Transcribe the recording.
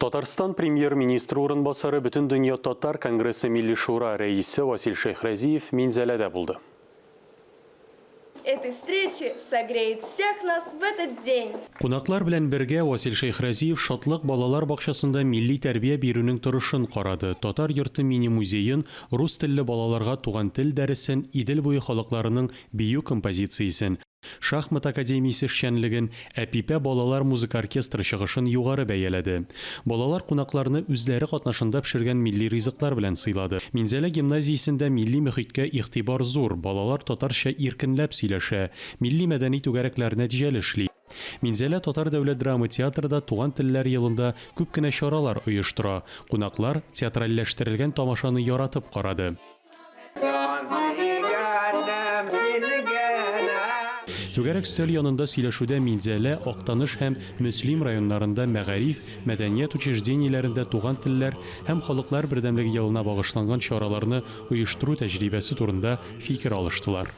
Татарстан Премьер-министры урынбасары, Бөтендөнья татар конгрессы Милли Шура рәисе Васил Шәйхразиев Минзәләдә булды. Этой встречи согреет всех нас в этот день. Кунаклар белән бергә Васил Шәйхразиев Шатлык балалар бакчасында милли тәрбия бирүнең торышын карады, Татар йорты мини-музеен, рус телле балаларга туган тел дәресен, Идел буе халыкларының бию композициясен, Шахмат академиясе эшчәнлеген, Әпипә балалар музыка оркестры чыгышын югары бәяләде. Балалар кунакларны үзләре катнашында пешергән милли ризыклар белән сыйлады. Минзәлә гимназиясендә милли мөхиткә игътибар зур, балалар татарча иркенләп сөйләшә, милли-мәдәни түгәрәкләр нәтиҗәле эшли. Минзәлә татар дәүләт драма театры да Туган телләр елында күп кенә чаралар оештыра. Кунаклар театральләштерелгән тамашаны яратып карады. Түгәрәк өстәл янында сөйләшүдә Минзәлә, Актаныш һәм Мөслим районнарында мәгариф, мәдәният учреждениеләрендә туган телләр һәм халыклар бердәмлеге елына багышланган чараларны оештыру тәҗрибәсе турында фикер алыштылар.